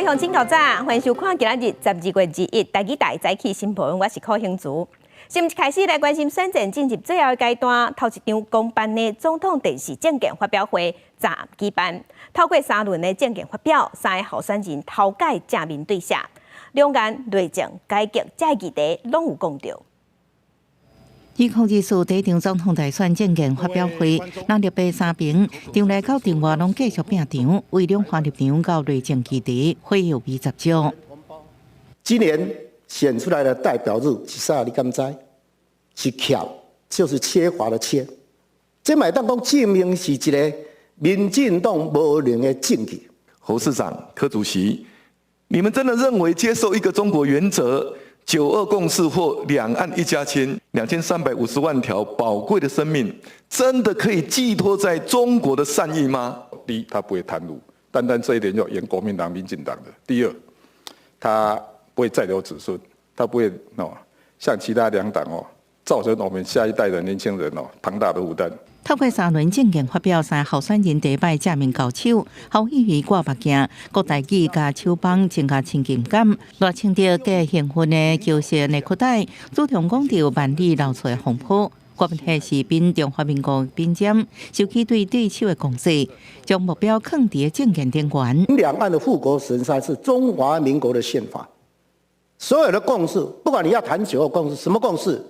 位鄉親較早，歡迎收看今仔日12月21台語台早起新聞，我是柯興竹。新聞開始來關心選戰進入最後階段，頭一場公辦的總統電視政見發表會昨暗舉辦，透過三輪的政見發表，三个候選人頭擺正面對射，兩岸內政改革這議題攏有講著。2024第一場總統大選政見發表會，藍綠白三爿，場內到場外攏繼續拼場，為兩岸立場到內政議題，火藥味十足。今年選出來的代表字是啥？你敢知？是缺，就是缺乏的缺。這嘛會當講證明是一个民進黨無能的證據。侯市長、柯主席，你們真的認為接受一個中國原則、九二共識或兩岸一家親，2350萬條寶貴的生命，真的可以寄託在中國的善意嗎？第一，他不會貪污，單單這一點就贏國民黨、民進黨的。第二，他不會再留子孫，他不會哦，像其他兩黨哦，造成我們下一代的年輕人哦龐大的負擔。透過三輪政見發表，三候選人第一擺正面交手，侯友宜掛目鏡，郭台銘共手綁增加親近感。賴清德戴幸運的舊式內褲帶，主張講著萬里流出的風波。郭文體是賓中華民國兵將，收起對對手的攻勢，將目標囥佇政見頂懸。兩岸的護國神山是中華民國的憲法，所有的共識，不管你要談九二共識，什麼共識，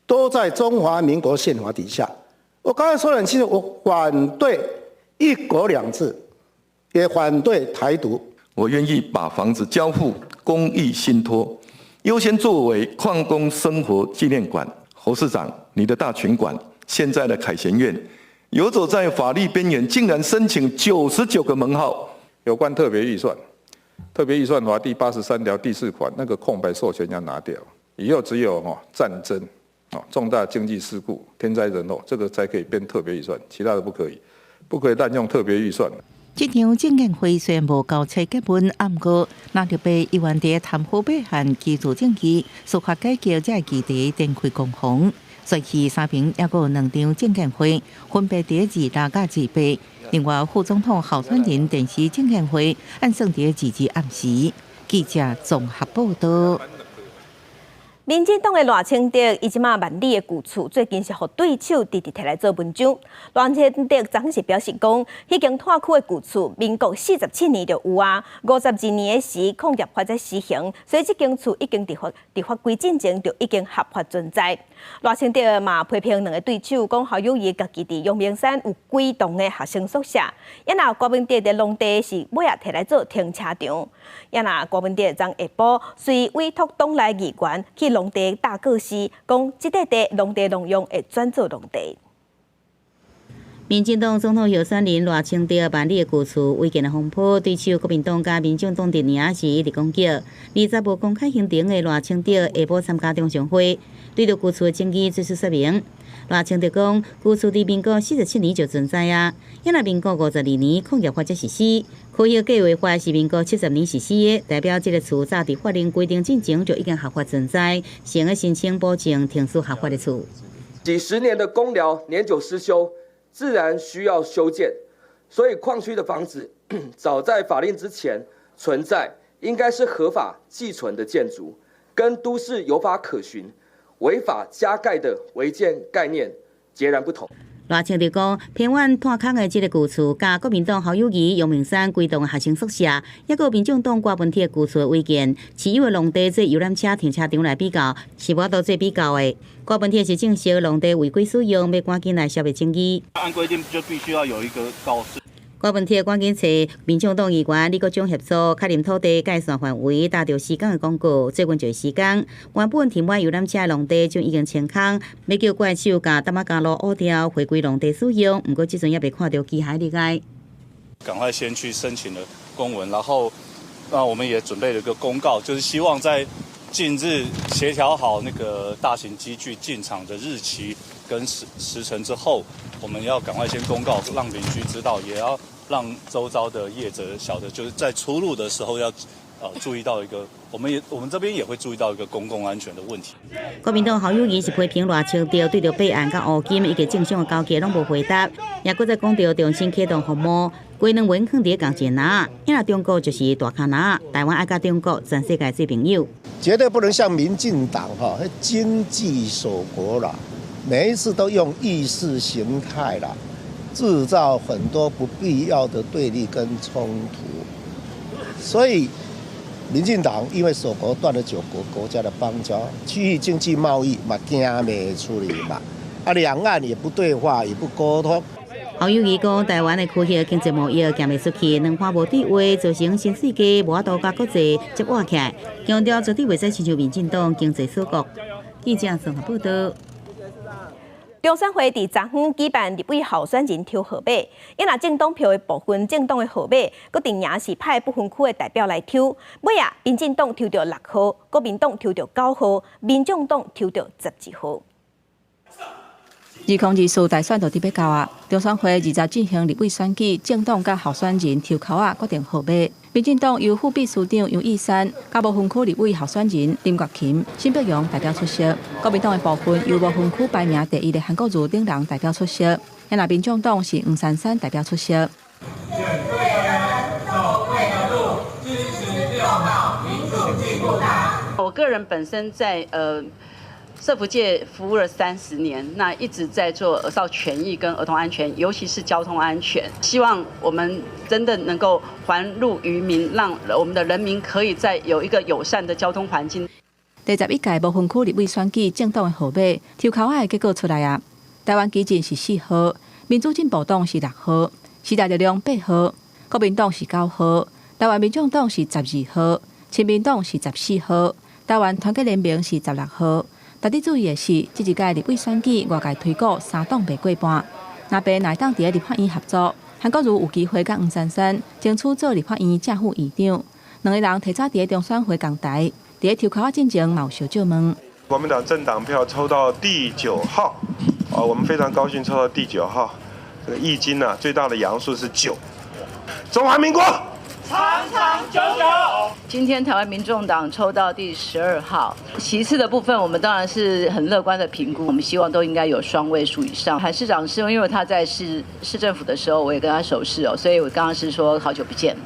都在中華民國憲法底下。我剛才說得很清楚，我反對一國兩制，也反對台獨。我願意把房子交付公益信託，優先作為礦工生活紀念館。侯市長，你的大群館，現在的凱旋苑，遊走在法律邊緣，竟然申請99個門號。有關特別預算，特別預算法第83條第4款那個空白授權要拿掉，以後只有哦戰爭、哦重大經濟事故、天災人禍，這個才可以編特別預算，其他的不可以，不可以濫用特別預算。這場政見會雖然無交叉結論，毋過藍綠白依然佇貪腐弊案、居住正義、司法改革這議題展開攻防。所以三爿猶閣有兩場政見會，分別佇26佮28。另外，副總統候選人電視政見會按算佇22暗時。記者綜合報道。民進黨的賴清德，伊這馬萬里的舊厝，最近是予對手直直提來做文章。賴清德昨昏是表示講，彼間炭區的舊厝，民國47年就有啊，52年的時礦業法才施行，所以這間厝已經佇法佇法規進前就已經合法存在。賴清德嘛批評兩个對手，講侯友宜家己佇陽明山有幾棟的學生宿舍，抑若郭文哲佇農地是尾仔提來做停車場，抑若郭文哲昨下晡隨委託黨內議員去農地貼告示，講這塊地農地農用會轉做農地。民進黨總統候選人賴清德萬里的舊厝違建的風波，對手國民黨佮民眾黨陣營是一直攻擊。20無公開行程的賴清德下晡參加中常會，對著舊厝的爭議做出說明。賴清德講，舊厝佇民國47年就存在啊，抑若民國52年礦業法才實施，區域計劃法是民國70年實施的，代表這个厝早佇法令規定進前就已經合法存在，會用申請補正停止合法的厝。幾十年的工寮年久失修，自然需要修建，所以礦區的房子早在法令之前存在，應該是合法既存的建築，跟都市有法可循、違法加蓋的違建概念截然不同。賴清德講，偏遠炭坑的這个舊厝，佮國民黨侯友宜陽明山幾棟學生宿舍，抑閣民進黨郭文鐵舊厝的違建，持有的農地做遊覽車停車場來比較，是無法度做比較的。郭文鐵是證實農地違規使用，欲趕緊來消滅爭議。按規定就必須要有一個告示。郭文鐵趕緊揣民進黨議員李國章協助確認土地界線範圍，貼著施工的廣告，最近就會施工。原本停滿遊覽車的農地就已經清空，欲叫怪手共擔仔加路挖掉，回歸農地使用。毋過這陣猶未看著機械入來。趕快先去申請了公文，然後那我們也準備了一個公告，就是希望在近日協調好那個大型機具進場的日期跟時程之後，我們要趕快先公告，讓鄰居知道，也要讓周遭的業者曉得，就是在出入的時候要注意到一個，我們這邊也會注意到一個公共安全的問題。國民黨侯友宜是批評賴清德對著弊案佮烏金以及政商的勾結攏無回答，也閣再講著重新啟動服貿，規兩文囥佇仝一籃，因為中國就是大跤籃，台灣愛佮中國全世界做朋友。絕對不能像民進黨哈，經濟鎖國啦，每一次都用意識形態啦，製造很多不必要的對立跟衝突，所以民進黨因為鎖國斷了9國國家的邦交，區域經濟貿易嘛驚袂出去嘛，啊兩岸也不對話，也不溝通。侯友宜講，台灣的區域經濟貿易行袂出去，兩岸無對話，造成新世界無法度佮國際接倚起來，強調絕對袂使親像民進黨經濟鎖國。記者綜合報道。中選會佇昨昏舉辦立委候選人抽號碼，伊若政黨票的部分，政黨的號碼，閣定也是派不分區的代表來抽。尾仔，民進黨抽著6號，國民黨抽著9號，民眾黨抽著12號。2024大選就佇欲到啊！中選會二十進行立委選舉，政黨佮候選人抽籤仔決定號碼。民進黨由副秘書長楊義山、佮無分區立委候選人林月琴、沈伯洋代表出席。國民黨的部分由無分區排名第一的韓國瑜等人代表出席。若民眾黨是黃珊珊代表出席。選對的人，走對的路，支持六號民主進步黨。我個人本身在社福界服務了30年，那一直在做兒少權益跟兒童安全，尤其是交通安全。希望我們真的能夠還路於民，讓我們的人民可以在有一個友善的交通環境。第11屆無分區立委選舉政黨的號碼抽籤仔的結果出來啊！台灣基進是4號，民主進步黨是6號，時代力量8號，國民黨是9號，台灣民眾黨是12號，親民黨是14號，台灣團結聯盟是16號。值得注意的是，這一屆立委選舉外界推估三黨袂過半。若白若會當佇咧立法院合作，韓國瑜有機會佮黃珊珊爭取做立法院正副院長。兩个人提早佇咧中選會仝台，佇咧抽籤仔進前嘛有相借問。國民黨政黨票抽到第九號，啊，我們非常高興抽到第九號。這個易經啊，最大的陽數是九。中華民國長長久久。今天台灣民眾黨抽到第12號，其次的部分我們當然是很樂觀的評估，我們希望都應該有雙位數以上。韓市長是因為他在市政府的時候，我也跟他熟識哦，所以我剛剛是說好久不見。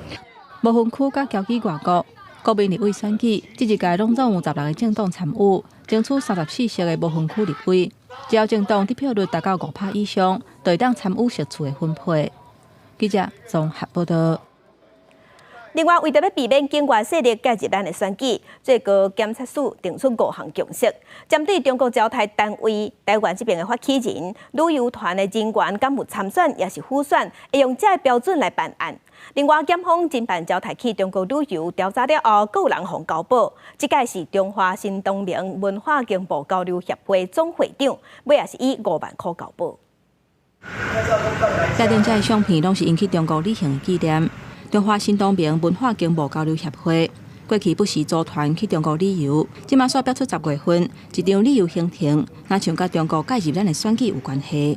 無分區佮僑居外國，國民立委選舉，這一屆攏總有16個政黨參與，爭取34席的無分區立委。只要政黨得票率達到5%以上，就會當參與席次的分配。記者綜合報道。另外，為著欲避免境外勢力介入咱的選舉，最高檢察署定出五項共識，針對中國招刣單位、台灣這邊的發起人、旅遊團的人員，敢有參選抑是輔選，會用這个標準來辦案。另外，檢方偵辦招刣去中國旅遊調查了後，閣有人予交保。這屆是中華新東盟文化經貿交流協會總會長，尾仔是以5萬箍交保。台頂這相片攏是𪜶去中國旅行的紀念。中華新東盟文化經貿交流協會過去不時組團去中國旅遊，這馬煞表出10月份一張旅遊行程，若像佮中國介入咱的選舉有關係。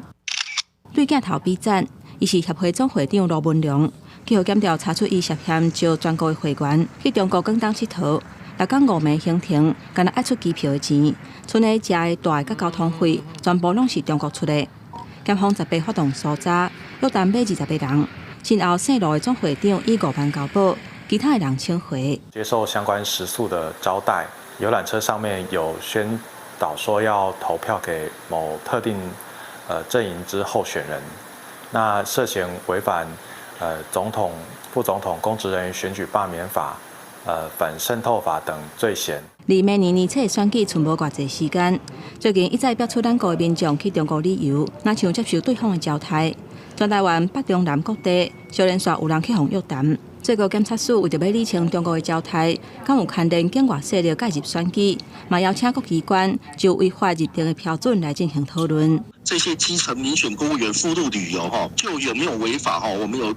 對鏡頭比讚，伊是協會總會長盧文良，去予檢調查出伊涉嫌招全國的會員去中國廣東𨑨迌，六工五暝行程，干焦愛出機票的錢，賰咧食的蹛的佮交通費，全部攏是中國出的。檢方18發動搜查，約談欲20個人。身後姓盧的總會長以5萬交保，其他的人請回。接受相關食宿的招待，遊覽車上面有宣導說要投票給某特定陣營之候選人，那涉嫌違反總統、副總統公職人員選舉罷免法、反滲透法等罪嫌。離明年年初選舉賰無偌濟時間，最近一再表出咱國的民眾去中國旅遊，若像接受對方的招刣。全台灣北中南各地，相連紲有人去予約談。最高檢察署為著欲理清中國的招刣，敢有牽連境外勢力介入選舉，嘛邀請各機關就違法認定的標準來進行討論。這些基層民選公務員赴陸旅遊，哈，就有沒有違法？哈，我們有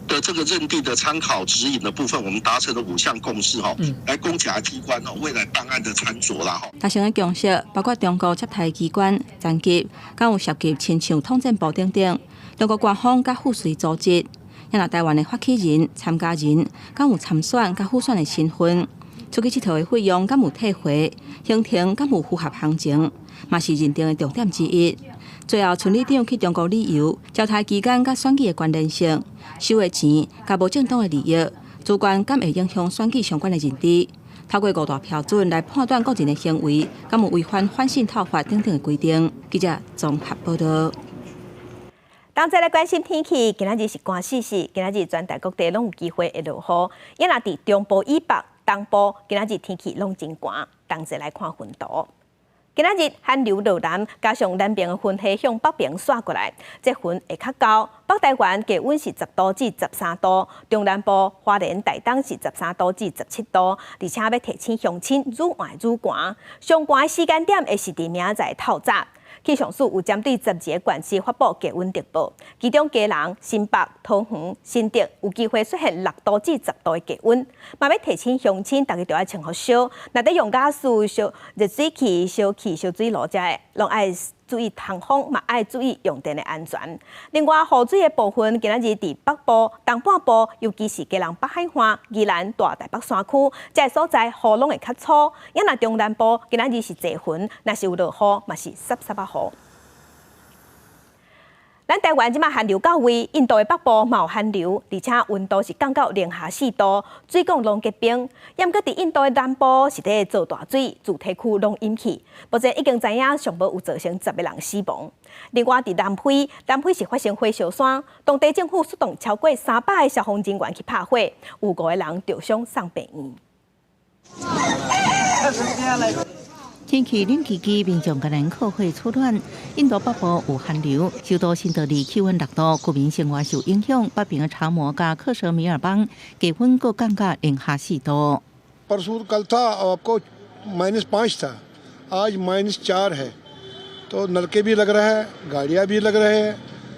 的這個認定的參考指引的部分，我們達成了五項共識，哈，來供檢察機關哦未來辦案的參酌啦，哈。達成的共識包括中國接待機關、層級，敢有涉及親像統戰部等等。中國官方佮附隨組織，若台灣的發起人、參加人，敢有參選佮輔選的身份？出去𨑨迌的費用敢有退回？行程敢有符合行程？嘛是認定的重點之一。最後，村里長去中國旅遊，招待期間佮選舉的關聯性，收的錢佮無正當的利益，主觀敢會影響選舉相關的認知。透過五大標準來判斷個人的行為，敢有違反反滲透法等等的規定。記者綜合報道。同齊來關心天氣，今仔日是寒死死，今仔日全台各地攏有機會會落雨。抑若佇中部以北、東部，今仔日天氣攏真寒。同齊來看雲圖。今仔日寒流落南，加上南邊的雲系向北邊徙過來，這雲會較厚。北台灣低溫是10度至13度，中南部花蓮、台東是13度至17度，而且欲提醒鄉親愈晚愈寒，上寒的時間點會是佇明仔載透早。氣象署有針對12個縣市發布低溫特報，其中基隆、新北、桃園、新竹有機會出現6度至10度的低溫。嘛欲提醒鄉親，逐家著愛穿予燒，若佇用瓦斯燒熱水器、燒氣、燒水爐遮的，攏愛注意通風，嘛愛注意用電的安全。另外，雨水的部分，今仔日佇北部、東半部，尤其是基隆北海岸、宜蘭大台北山區，這个所在雨攏會較粗。抑若中南部，今仔日是濟雲，若是有落雨，嘛是澀澀仔雨。咱台灣這馬寒流到位，印度的北部嘛有寒流，而且溫度是降到零下4度，水管攏結冰。毋過佇印度的南部是佇做大水，住宅區攏淹去，目前已經知影上無有造成10個人死亡。另外佇南非，南非是發生火燒山，當地政府出動超過300個消防人員去拍火，有5個人著傷送病院。天氣冷吱吱，民眾共咱烤火取暖。印度北部有寒流，首都新德里氣溫6度，國民生活受影響。北邊的查謨佮克什米爾邦低溫閣降到零下4度。 परसों कल था आपको -5 था, आज -4 है, तो नलके भी लग रहा है, गाड़ियाँ भी लग रहे हैं।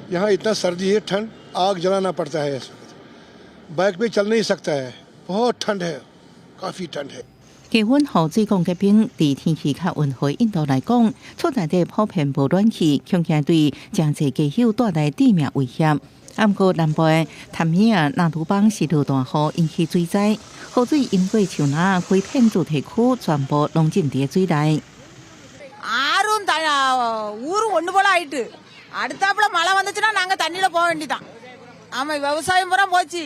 यहाँ इतना सर्दी है, ठंड, आग जलाना पड़ता है इस वक्त। बाइक पे चल नहीं सकता है, बहुत ठंड है, काफ़ी ठंड है。低溫予水管結冰，佇天氣較溫和印度來講，厝內底普遍無暖氣，恐驚對誠濟家屬帶來致命威脅。毋過南部的坦米爾納魯邦是落大雨引起水災，雨水淹過樹林，規片住宅區全部攏浸佇水內。 ஆறும் ஊரும் ஒண்ணு போல ஆயிட்டு. அடுத்தாப்புல மழை வந்துச்சுன்னா நாங்க தண்ணியில போக வேண்டிதான். ஆமா, விவசாயம் பூரா போச்சு,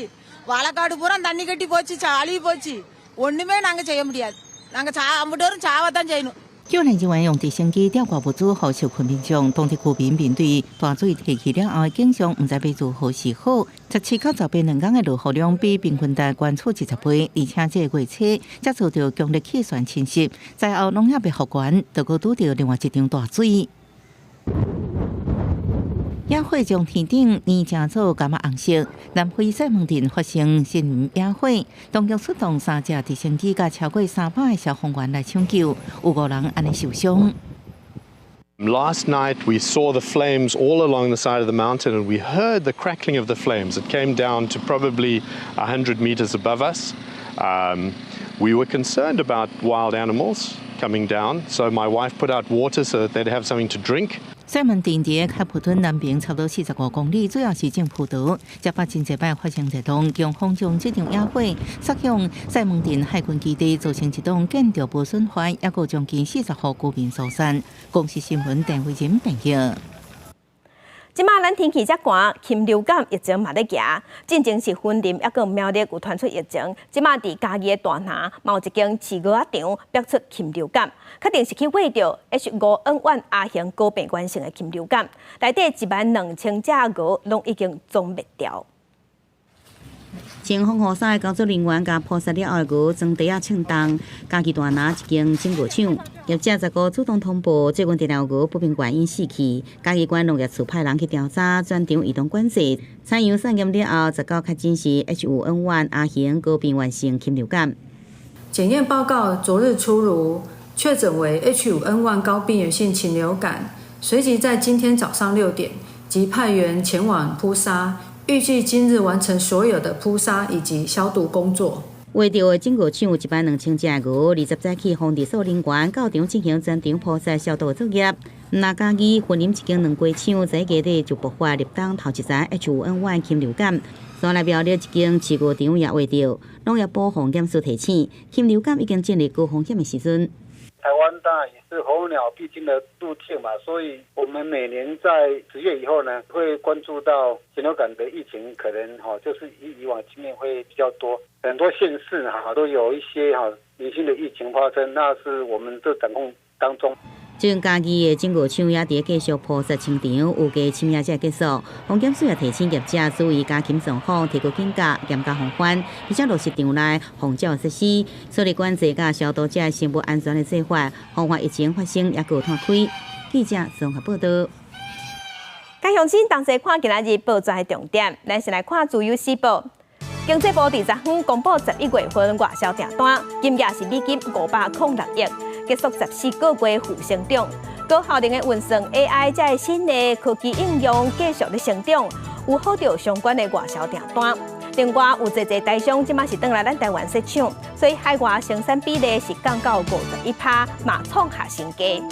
வாழைக்காடு பூரா தண்ணி கட்டி போச்சு, அழுகி போச்சு. ஒண்ணுமே நாங்க செய்ய முடியாது. நாங்க அம்புட்டு வரும் சாவத்தான் செய்யணும். 救援人員用直升機吊掛物資予受困民眾，當地居民面對大水退去了後的景象，毋知欲如何是好。17到18兩工的落雨量比平均值懸出20倍，而且這個月初才遭著強烈氣旋侵襲，災後攏猶未復原，就閣拄著另外一場大水。野火將天頂染成做柑仔紅色，南非西門鎮發生森林野火，當局出動三架直升機佮超過300個消防員來搶救，有五人按呢受傷。 Last night we saw the flames all along the side of the mountain and we heard the crackling of the flames. It came down to probably 100 meters above us. We were concerned about wild animals coming down, so my wife put out water so that they'd have something to drink. 西門鎮佇開普敦南邊差不多45公里，主要是種葡萄。這擺真濟擺發生熱浪，強風將這場野火殺向西門鎮海軍基地，造成一棟建築物損壞，抑閣將近40戶居民疏散。公視新聞鄧慧仁編譯。這馬咱天氣遮寒，禽流感疫情嘛咧行。進前是雲林抑閣苗栗有傳出疫情，這馬佇嘉義的大拿嘛有一間飼鵝仔場爆出禽流感，確定是去餵著 H5N1 亞型高病原性的禽流感，內底1萬2千隻鵝攏已經總滅掉。穿防護衫的工作人員共撲殺了後的鵝裝袋仔稱重，嘉義大拿一間整鵝廠業者15主動通報，這群飼料鵝不明原因死去。嘉義縣農業處派人去調查，全場移動管制，採樣採驗了後，19確診是 H5N1 亞型高病原性禽流感。檢驗報告昨日出爐，確診為 H5N1 高病原性禽流感。隨即在今天早上6點，即派員前往撲殺。預計今日完成所有的撲殺以及消毒工作。畫著的整鵝場有1萬2千隻鵝，20早起防治所人員到場進行全場撲殺消毒作業。毋但嘉義雲林一間卵雞廠在月底就爆發立冬頭一次 H5N1 禽流感，山內苗栗一間飼牛場也畫著，農業部防檢署提醒，禽流感已經進入高風險的時陣。台灣當然也是候鳥必經的路徑嘛，所以我們每年在10月以後呢，會關注到禽流感的疫情，可能哈就是以以往經驗會比較多，很多縣市哈都有一些哈零星的疫情發生，那是我們這掌控當中。像嘉義的整牛場也佇繼續鋪設清場，預計深夜才結束。防檢署也提醒業者注意家禽狀況，提高警覺，嚴加防範，並且落實場內防鳥設施，設立管制佮消毒這生物安全的做法，防範疫情發生猶閣湠開。記者綜合報道。共鄉親同齊看今仔日報紙的重點，咱先來看《自由時報》。經濟部佇昨昏公布11月份外銷訂單，金額是美金506億，結束14個月負成長。高效能的運算 AI 這个新的科技應用繼續咧成長，有好著相關的外銷訂單。另外有濟濟台商這馬是轉來咱台灣設廠，所以海外生產比例是降到51%，嘛創下新低。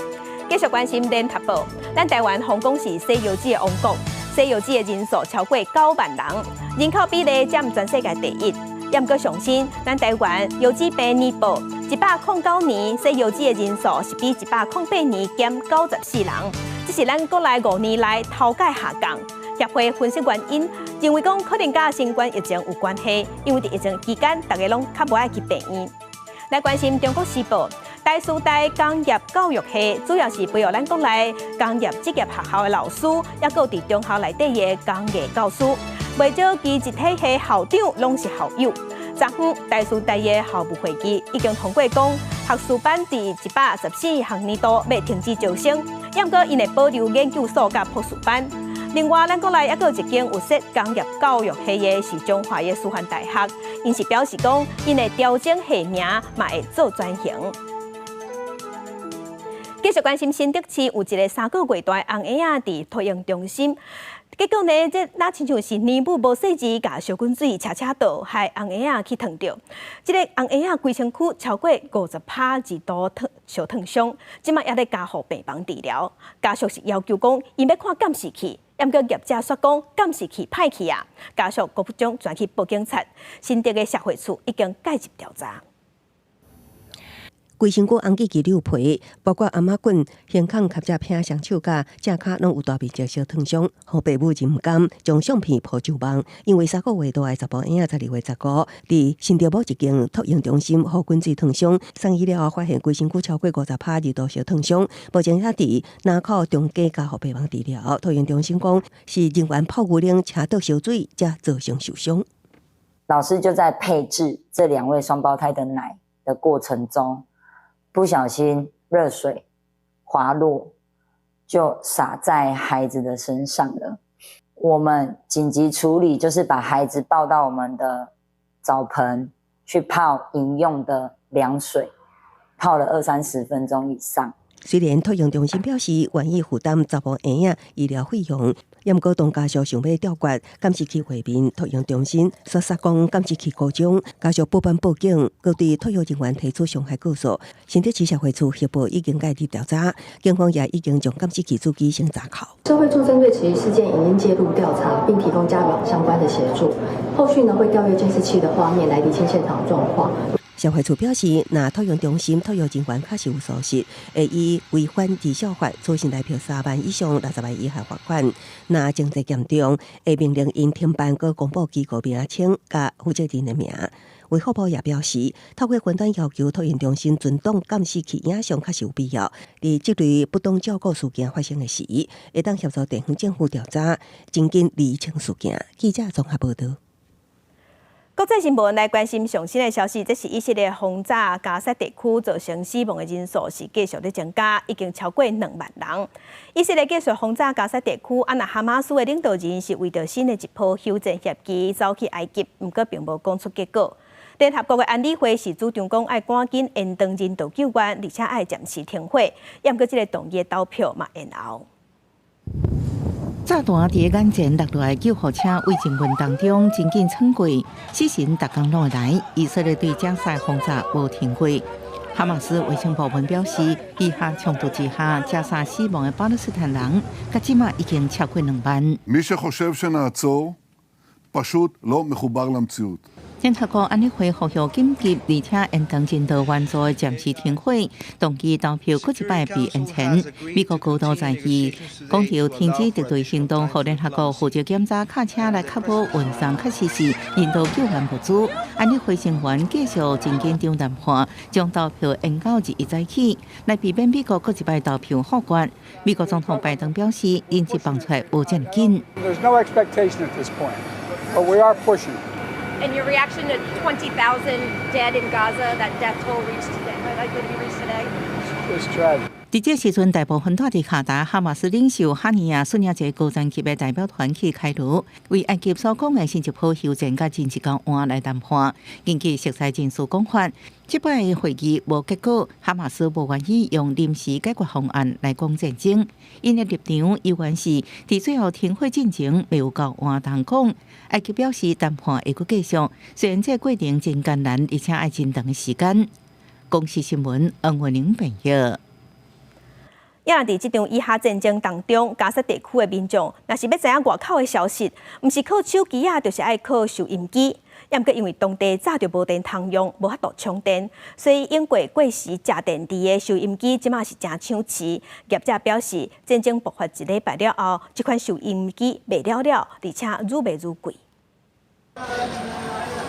繼續關心聯合報，咱台灣封講是洗腰子的王國，洗腰子的人數超過9萬人，人口比例佔全世界第一。毋過上新，咱台灣腰子病年報，109年洗腰子的人數是比108年減94人，這是咱國內5年來頭擺下降。協會分析原因，認為講可能佮新冠疫情有關係，因為佇疫情期間，大家攏較無愛去病院。來關心中國時報，台師大工業教育系主要是培育咱國內工業職業學校的老師，抑閣佇中學內底的工藝教師。袂少其一體系校長攏是校友。昨昏台師大的校務會議已經通過講，學士班佇114學年度欲停止招生，毋過𪜶會保留研究所佮博士班。另外，咱國內猶閣有一間有設工業教育系的是彰化的師範大學，𪜶是表示講，𪜶會調整系名，嘛會做轉型。繼續關心新竹市有一个3個月大的紅嬰仔佇托嬰中心，結果呢，這若親像是奶母無細緻，共燒滾水車車倒，害紅嬰仔去燙著。這个紅嬰仔規身軀超過50%二度燙燒燙傷，這馬猶咧加護病房治療。家屬是要求講，𪜶欲看監視器。毋過業者煞講監視器歹去啊，家屬閣將轉去報警察，新竹的社會處已經介入調查。規身軀紅記記溜皮，包括頷仔頸、胸孔、尻脊骿、雙手佮正跤攏有大面積燒燙傷，予爸母真毋甘，將相片鋪上網。因為3個月大的查埔嬰仔12月15，佇新竹某一間托嬰中心予滾水燙傷，送醫了後發現規身軀超過50%二度燒燙傷，目前還佇林口長庚加護病房治療。托嬰中心講是人員泡牛奶車倒燒水，才造成受傷。老師就在配置這兩位雙胞胎的奶的過程中，不小心熱水滑落，就灑在孩子的身上了。我們緊急處理，就是把孩子抱到我們的澡盆去泡飲用的涼水，泡了二三十分鐘以上。雖然托嬰中心表示願意負擔查埔嬰仔醫療費用，毋過當家屬想欲調閱監視器畫面，托嬰中心煞煞講監視器故障，家屬報班報警，閣對托育人員提出傷害告訴。新竹市社會處協報已經介入調查，警方也已經將監視器主機先查扣。社會處針對此一事件已經介入調查，並提供家長相關的協助。後續呢會調閱監視器的畫面來釐清現場狀況。社會處表示，若托嬰中心托育人員確實有疏失，會以違反兒少法處新台幣3萬以上60萬以下罰款。若情節嚴重，會命令𪜶停辦閣公布機構名稱佮負責人的名。衛福部也表示，透過雲端要求托嬰中心存檔監視器影像確實有必要。佇這類不當照顧事件發生的時，會當協助地方政府調查，真緊釐清事件。記者綜合報道。國際新聞來關心上新的消息，這是以色列轟炸加薩地區造成死亡的人數是繼續咧增加，已經超過2萬人。以色列繼續轟炸加薩地區，啊，若哈馬斯的領導人是為著新的一波休戰協議走去埃及，毋過並無講出結果。聯合國的安理會是主張講愛趕緊延長人道救援，而且愛暫時停火，毋過這个動議的投票嘛延後。炸彈佇眼前落來，救護車對人群當中真緊衝過，死神逐工攏會來。以色列對加薩轟炸無停過。哈馬斯衛生部門表示，以哈衝突之下，加薩死亡的巴勒斯坦人，到這馬已經超過2萬。 מי שחושב שנעצור, פשוט לא מחובר למציאות. 聯合國安理會呼籲緊急，而且延長人道援助的暫時停火，動議投票閣一擺被延前。美國高度在意，講著停止敵對行動，予聯合國負責檢查卡車來確保運送確實是人道救援物資。安理會成員繼續真緊張談判，將投票延到日一早起，來避免美國閣一擺投票否決。美國總統拜登表示，人質放出來無遮緊。 There's no expectation at this point, but we are pushing. And your reaction to 20,000 dead in Gaza, that death toll reached today, likely to be reached today? It's tragic. 佇這時陣，大部分蹛佇卡達哈馬斯領袖哈尼亞率領一個高層級的代表團去開羅，為埃及所講的新一波休戰佮人質交換來談判。根據熟似人士講法，這擺會議無結果，哈馬斯無願意用臨時解決方案來講戰爭。𪜶的立場猶原是佇最後停火進前未有交換通講。埃及表示談判會閣繼續，雖然這個過程真艱難，而且愛真長的時間。公視新聞，黃文玲編譯。也佇這場以哈戰爭當中，加薩地區的民眾，若是欲知影外口的消息，毋是靠手機仔，就是愛靠收音機。也毋過因為當地早就無電通用，無法度充電，所以用過過時食電池的收音機，這馬是誠搶市。業者表示，戰爭爆發一禮拜了後，這款收音機賣了了，而且愈賣愈貴。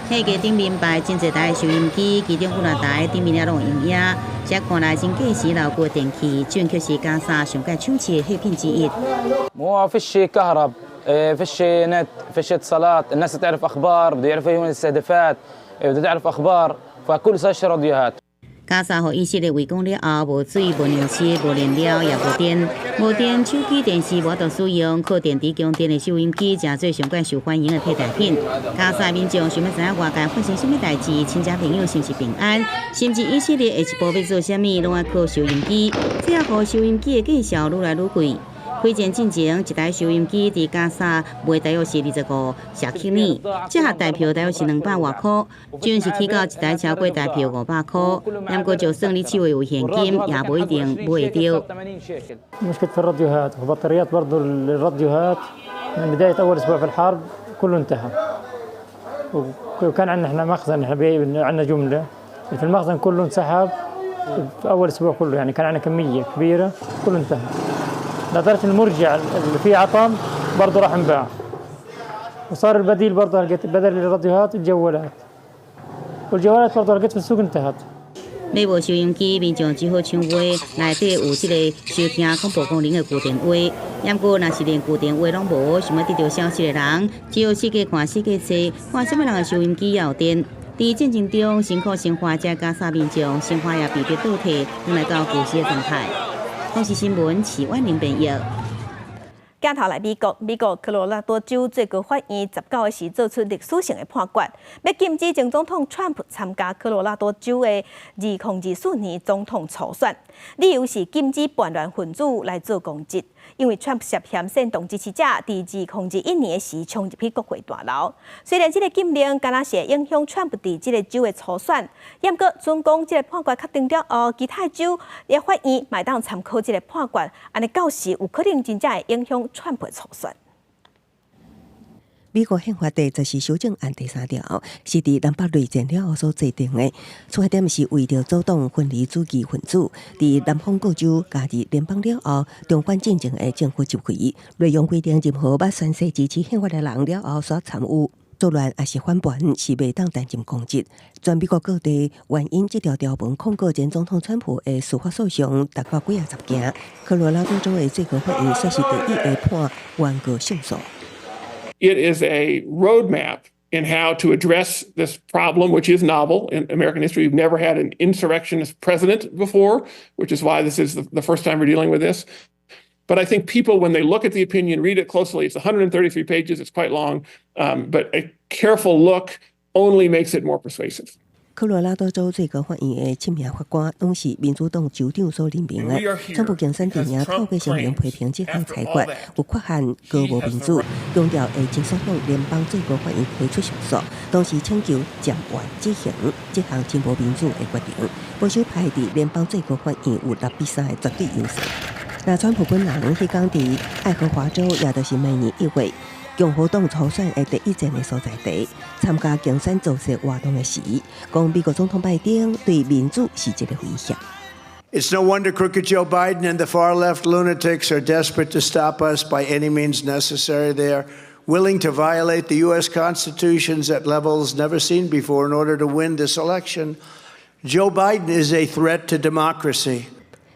貨架頂面擺真濟台收音機，其中幾若台頂面也攏有用影，這看來真過時老舊的電器，這卻是加沙上蓋搶市的貨品之一。 مو فيش كهرب، فيش نت، فيش اتصالات، الناس تعرف اخبار، بده يعرفوا وين الاستهدافات، بده تعرف اخبار، فكل صار يشتري راديوهات. 加沙予以色列圍攻了後，無水、無糧食、無燃料，也無電。無電，手機、電視無法度使用，靠電池供電的收音機，成做上蓋受歡迎的替代品。加沙民眾想欲知影外界發生啥物代誌，親戚朋友是毋是平安，甚至以色列下一步欲做啥物，攏愛靠收音機。這予收音機的價數愈來愈貴。開戰進前，一台收音機佇加沙賣大約是25舍克爾，折合台票大約是200外箍，這陣是起到一台超過台票500箍。不過就算你手內有現金，也無一定買會著。 مشكلة في الراديوهات وبطاريات برضو الراديوهات من بداية أول أسبوع في الحرب كله انتهى، وكان عندنا احنا مخزن، احنا عندنا جملة في المخزن، كله انسحب في أول أسبوع كله، يعني كان عندنا كمية كبيرة، كله انتهى لدرجة المرجع اللي فيه عطل برضه راح انباع، وصار البديل برضه لقيت بدل الراديوهات الجوالات، والجوالات برضه لقيت في السوق انتهت. 欲無收音機，民眾只好搶話內底有這個收聽廣播功能的舊電話。毋過，若是連舊電話攏無，想欲得著消息的人，只有四界看四界揣，看啥物人的收音機猶有電。佇戰爭中辛苦生活這加沙民眾，生活也被迫倒退，轉來到舊時的狀態。公視新聞，徐婉玲編譯。鏡頭來美國，美國科羅拉多州最高法院19個時做出歷史性的判決，欲禁止前總統川普參加科羅拉多州的2024年總統初選，理由是禁止叛亂分子來做攻擊，因為川普涉嫌煽動支持者佇2021年時衝入去國會大樓。雖然這个禁令敢若是會影響川普佇這个州的初選，毋過準講這个判決確定了後，其他州的法院嘛會當參考這个判決，按呢到時有可能真正會影響川普初選。美國憲法第十四修正案第三條是佇南北內戰了後所制定的，出發點是為著阻擋分離主義分子佇南方各州加入聯邦了後，重返進前的政府集會。內容規定，任何捌宣誓支持憲法的人了後所參與作亂抑是反叛，是袂當擔任公職。全美國各地援引這條條文控告前總統川普的司法訴訟達到幾仔十件。科羅拉多州的最高法院算是第一個判原告勝訴。 It is a roadmap in how to address this problem, which is novel in American history. We've never had an insurrectionist president before, which is why this is the first time we're dealing with this. But I think people, when they look at the opinion, read it closely. It's 133 pages. It's quite long, but a careful look only makes it more persuasive. 科羅拉多州最高法院的七名法官攏是民主黨州長所任命的。川普競選陣營透過聲明批評這項裁決有缺陷、高無民主，強調會盡速向聯邦最高法院提出上訴，同時請求暫緩執行這項真無民主的決定。保守派佇聯邦最高法院有6比3的絕對優勢。那川普本人彼工佇愛荷華州，也就是明年1月，共和黨初選的第一戰的所在地，參加競選造勢活動的時，講美國總統拜登對民主是一個威脅。 It's no wonder crooked Joe Biden and the far left lunatics are desperate to stop us by any means necessary. They are willing to violate the U.S. Constitution at levels never seen before in order to win this election. Joe Biden is a threat to democracy.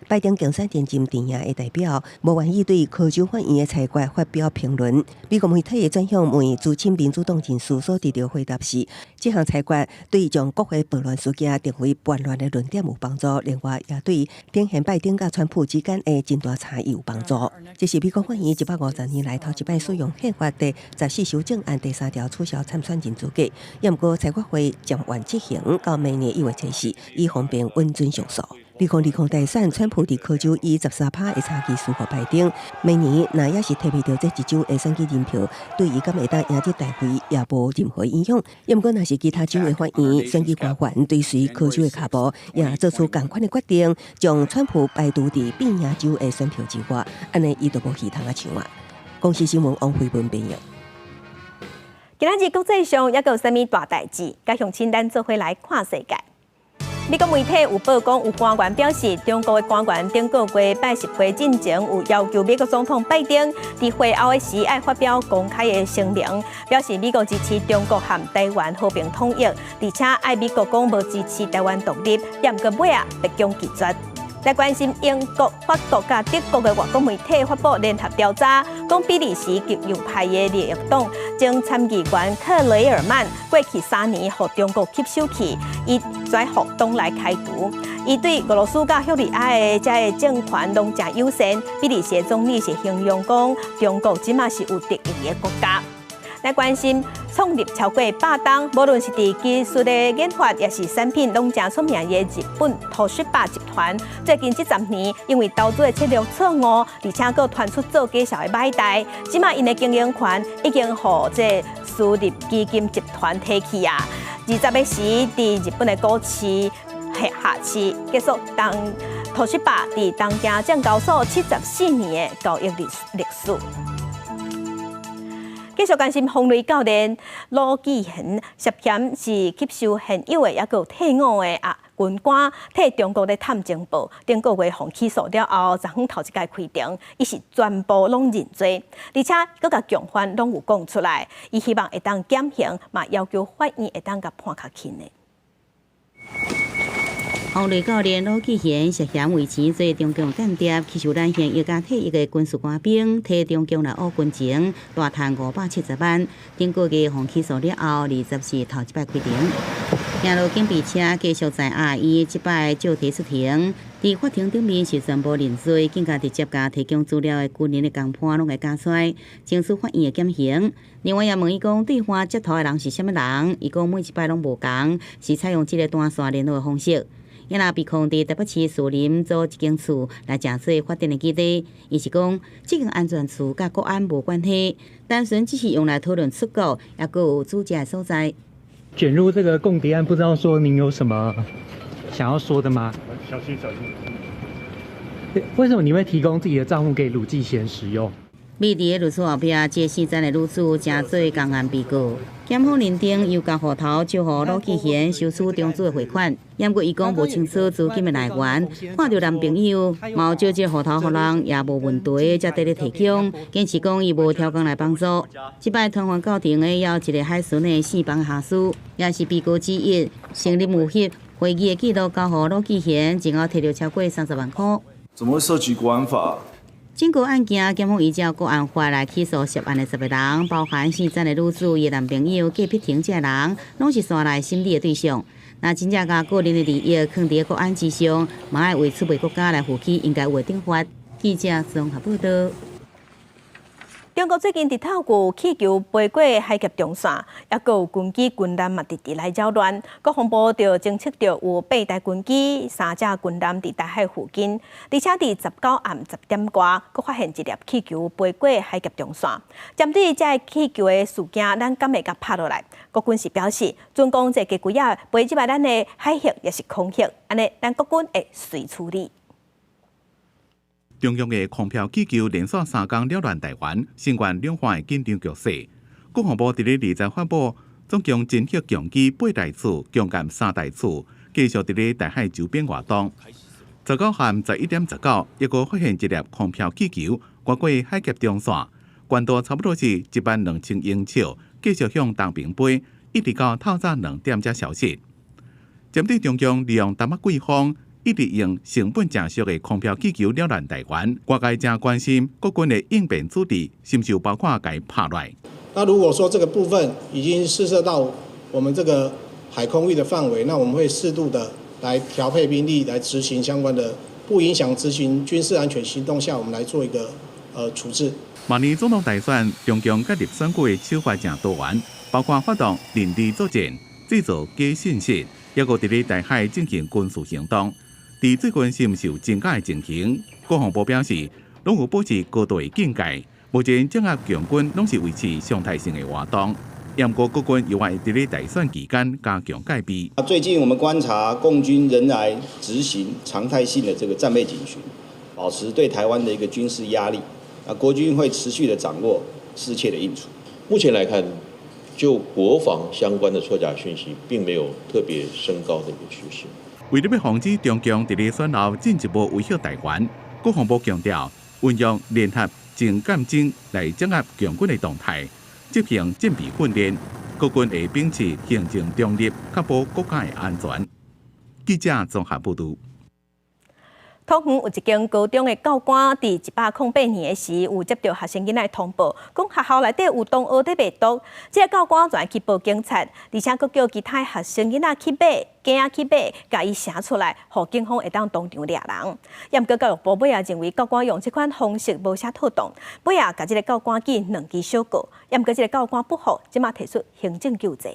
拜登競選陣陣營的代表無願意對科州法院的裁決發表評論。美國媒體轉向問資深民主黨人士所得著回答是：這項裁決對將國會暴亂事件定為叛亂的論點有幫助，另外也對展現拜登佮川普之間的真大差異有幫助。這是美國法院150年來頭一擺使用憲法第14修正案第3條取消參選人資格。毋過裁決會暫緩執行到明年1月初4，以方便穩準上訴。2020大選，川普佇科州以13趴的差距輸予拜登。明年若猶是提袂著這一州的選舉人票，對伊敢會當贏得大會也無任何影響。毋過，若是其他州的法院選舉官員追隨科州的跤步，也做出仝款的決定，將川普排除佇變贏州的選票之外，按呢伊就無戲通啊唱啊。公視新聞王慧文編譯。今仔日國際上猶閣有啥物大代誌？佮鄉親咱做伙來看世界。美國媒體有報講，有官員表示，中國的官員頂個月拜習會進前有要求美國總統拜登佇會後的時愛發表公開的聲明，表示美國支持中國和台灣和平統一，而且愛美國講無支持台灣獨立，也毋過尾仔，白宮拒絕。來關心英國、法國佮德國的外國媒體發布聯合調查，講比利時極右派的利益黨前參議員克雷爾曼過去3年予中國吸收去，伊跩予黨內開除。伊對俄羅斯佮敘利亞的這个政權攏誠友善。比利時的總理是形容講，中國這馬是有敵意的國家。來關心創立超過100冬，無論是佇技術的研發，抑是產品，攏誠出名的日本東芝集團，最近這10年因為投資的策略錯誤，而且閣傳出做假數的歹代，這馬𪜶的經營權已經予這私立基金集團提去啊。20個時，佇日本的股市下市結束，當東芝佇東京證交所74年的交易歷史。繼續關心風雷教練魯繼賢涉嫌是吸收現有的，抑閣有退伍的啊軍官替中國咧探情報，頂個月予起訴了後，昨昏頭一擺開庭，伊是全部攏認罪，而且閣共共犯攏有講出來，伊希望會當減刑，嘛要求法院會當共判較輕的。風雷教練魯繼賢涉嫌為錢做中共間諜，吸收咱現役佮退役的軍事官兵，替中共來挖軍情，大趁570萬。頂個月予起訴了後，24頭一擺開庭，行路警備車繼續載押伊，這擺照提出庭。佇法庭頂面是全部認罪，更加直接共提供資料的軍人的共伴攏會交出來，爭取法院的減刑。另外也問伊講，對方接頭的人是啥物人？伊講每一擺攏無仝，是採用這个單線聯絡的方式。伊若被控佇台北市士林租一間厝來成做發展的基地，伊是講這間安全厝佮國安無關係，單純只是用來討論出國，抑閣有煮食的所在。捲入這個共諜案，不知道說您有什麼想要說的嗎？小心小心。為什麼你會提供自己的賬戶給魯繼賢使用？美麗的律師後壁，這姓詹的女子成做共案被告。檢方認定由共戶頭借予魯繼賢收取中資的匯款，毋過伊講無清楚資金的來源，看著男朋友嘛借這戶頭予人也無問題，才佇咧提供。堅持講伊無刁工來幫助。這擺傳喚到庭的猶有一个海巡的四房下士，也是被告之一，承認有翕會議的記錄交予魯繼賢，前後提著超過30萬塊。怎麼會涉及國安法？整個案件，檢方依照國安法來起訴涉案的10個人，包含姓詹的女子、伊男朋友、隔壁庭這人，攏是紲來審理的對象。若真正共個人的利益囥佇國安之上，嘛愛為出賣國家來負起應該有的懲罰。記者綜合報導。中國最近佇透過氣球飛過海峽中線，抑閣有軍機軍艦嘛，直直來擾亂。國防部就偵測著有八台軍機、三隻軍艦佇台海附近，而且佇19暗10點外，閣發現一粒氣球飛過海峽中線。針對這个氣球的事件，咱敢會共拍落來？國軍是表示，準講這個雞仔飛入來咱的海域抑是空域，按呢咱國軍會隨處理。中共的空飄氣球連續三工擾亂台灣，聲援兩岸的緊張局勢。國防部佇咧二十發布，總共偵測強機八台次，強艦三台次，繼續佇咧台海周邊活動。19號11點19，抑閣發現一粒空飄氣球，越過海峽中線，懸度差不多是12,000英尺，繼續向東邊飛，一直到透早2點才消失。針對中共利用淡仔季風，一直用成本誠俗的空飄氣球擾亂台灣，外界誠關心國軍的應變處置，是毋是有包括共伊拍落來？那如果說這個部分已經試射到我們這個海空域的範圍，那我們會適度的來調配兵力，來執行相關的不影響執行軍事安全行動下，我們來做一個處置。明年總統大選，中共介入選舉的手法誠多元，包括發動認知作戰、製造假信息，抑閣佇咧台海進行軍事行動。佇最近是毋是有增加的情形？國防部表示，攏有保持高度的警戒。目前整合強軍攏是維持常態性的活動。毋過國軍猶會佇咧大選期間加強戒備。最近我們觀察，共軍仍然執行常態性的這個戰備警巡，保持對台灣的一個軍事壓力。啊，國軍會持續的掌握適切的應處。目前來看，就國防相關的錯假訊息，並沒有特別升高的一個趨勢。為著欲防止中共佇咧選後進一步威脅台灣，國防部強調運用聯合偵檢偵來掌握共軍的動態，執行戰備訓練。國軍會秉持行政中立，確保國家的安全。記者綜合報導。桃園有一間高中的教官，佇108年的時，有接著學生囡仔通報，講學校內底有同學佇賣毒。這个教官就去報警察，而且閣叫其他學生囡仔去買，囝仔去買，共伊寫出來，予警方會當當場掠人。毋過教育部尾仔認為教官用這款方式無啥妥當，尾仔共這个教官記兩支小過。毋過這个教官不服，這馬提出行政救濟。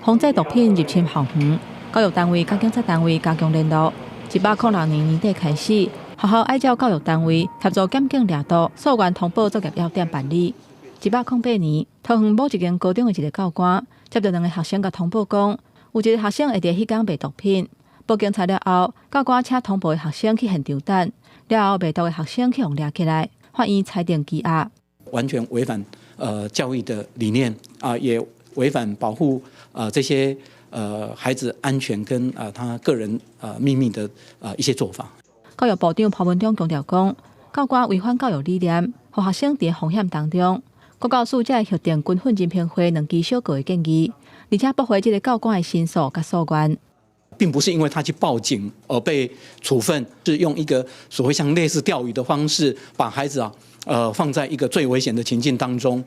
防制毒品入侵校園，教育單位佮警察單位加強聯絡。106年年底開始，學校愛照教育單位協助檢警掠毒、溯源通報作業要點辦理。108年，桃園某一間高中的一个教官接著兩个學生共通報講，有一个學生會佇彼工賣毒品。報警察了後，教官請通報的學生去現場等，了後賣毒的學生去予掠起來，法院裁定羈押。完全違反教育的理念啊，也違反保護這些孩子安全跟他個人秘密的一些做法。教育部長潘文忠強調講，教官違反教育理念，予學生佇風險當中。國教署才會核定軍訓甄評會兩支小過的建議，而且駁回這个教官的申訴佮訴願。並不是因為他去報警而被處分，是用一個所謂像類似釣魚的方式，把孩子啊，放在一個最危險的情境當中。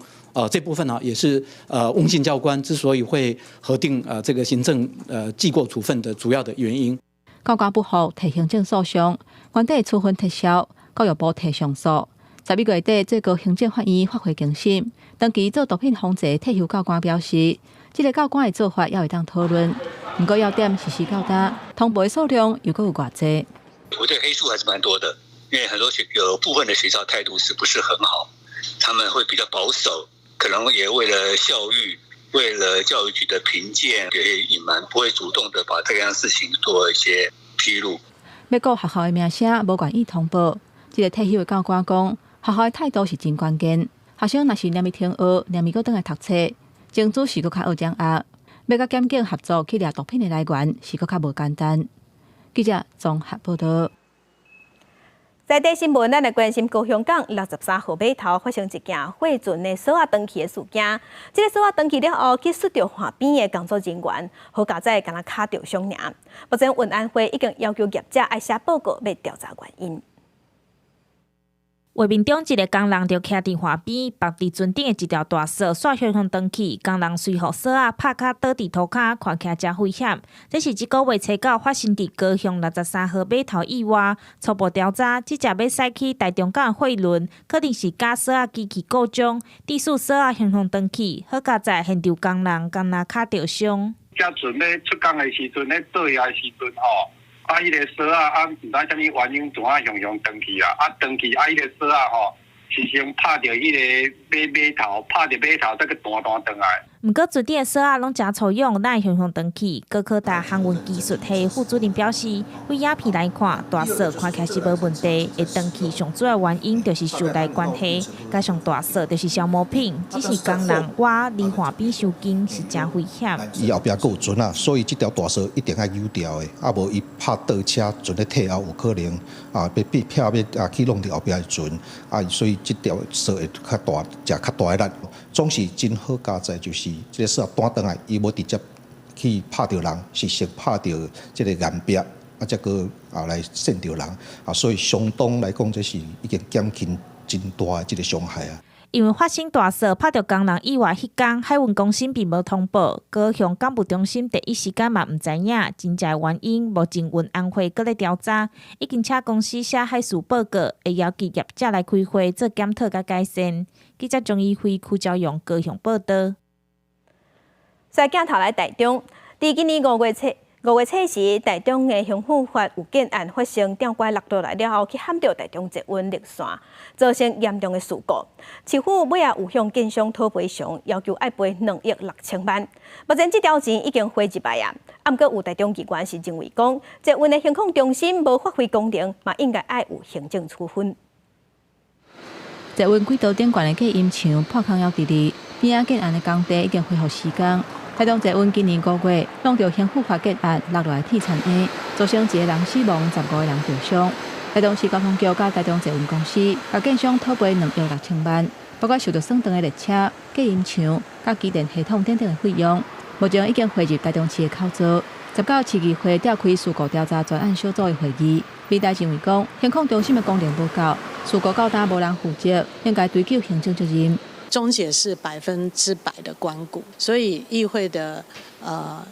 這部分呢，也是翁姓教官之所以會核定這個行政記過處分的主要的原因。教官不服提行政訴訟，原底處分撤銷，教育部提上訴。11月底，最高行政法院發回更審，長期做毒品防治退休教官表示，這个教官的做法猶會當討論，毋過要點實施到今，通報的數量又閣有偌濟？我對黑數還是蠻多的，因為很多學有部分的學校態度是不是很好，他們會比較保守，可能也為了校譽，為了教育局的評鑑，也隱瞞，不會主動的把這樣事情做一些披露。欲顧學校的名聲，無願意通報。這个退休的教官講，學校的態度是真關鍵。學生若是連伊停學，連伊閣轉來讀冊，情資是閣較好掌握。欲佮檢警合作去掠毒品的來源，是閣較無簡單。記者綜合報導。在地新聞，咱來關心高雄港63號碼頭發生一件貨船的鎖仔斷去的事件。這个鎖仔斷去了後，去摔著岸邊的工作人員，好佳哉干焦跤著傷爾。目前運安會已經要求業者愛寫報告，欲調查原因。畫面中一个工人就徛佇岸邊，縛佇船頂的一條大索煞向向斷去，工人隨予索仔拍跤倒佇塗跤，看起來誠危險。這是這个月初九發生佇高雄63號碼頭以外。初步調查，這隻欲駛去台中港的貨輪，可能是絞索仔機器故障，致使索仔向向斷去。好佳哉現場工人干焦跤著傷。這船咧出港的時陣，咧倒來的時陣吼。啊！彼个索仔啊，毋知啥物原因，怎啊雄雄斷去啊？啊，斷去啊！彼个索仔吼，是先拍著彼个尾尾頭拍著尾頭，再閣彈彈轉來。毋過船頂的索仔攏誠粗勇，哪會雄雄轉去？高科大航運技術系副主任表示，對影片來看，大索看起來是無問題，會轉去上主要原因就是受力關係，加上大索就是消磨品，只是工人倚離岸邊傷近是誠危險。伊後壁閣有船仔，所以這條大索一定愛扭掉的，啊無伊拍倒車船咧退後有可能啊，欲變拆欲啊去弄著後壁的船，啊，所以這條索會較大，食較大的力。總是真好佳哉，就是這個索彈轉來，伊無直接去拍著人，是先拍著這個岩壁，啊，才閣啊來搧著人，啊，所以相當來講，這是已經減輕真大的這個傷害啊。因為發生大索拍著工人意外彼工，海運公司並無通報，高雄港務中心第一時間嘛毋知影真正原因，目前運安會閣咧調查，已經請公司寫海事報告，會邀集業者來開會做檢討佮改善。記者鍾怡輝、柯昭勇高雄報導。再鏡頭來台中，佇今年5月初時，台中的興富發有建案發生吊拐落落來了後，去撼著台中捷運綠線，造成嚴重的事故。市府尾仔有向建商討賠償，要求愛賠2億6千萬。目前這條錢已經匯入來啊，毋過有台中議員是認為講，捷運的行控中心無發揮功能，嘛應該愛有行政處分。捷運軌道頂懸的隔音牆破空猶佇咧，邊仔建案的工地已經恢復施工。台中捷運今年5月，弄著興富發建案落落來鐵田坑，造成一個人死亡，15個人著傷。台中市交通局佮台中捷運公司，共建商討賠2億6千萬，包括受著損斷的列車、隔音牆、佮機電系統等等的費用，目前已經匯入台中市的口座。19市議會召開事故調查專案小組的會議，民代認為講，行控中心的功能無夠，事故到今無人負責，應該追究行政責任。中捷是100%的官股，所以議會的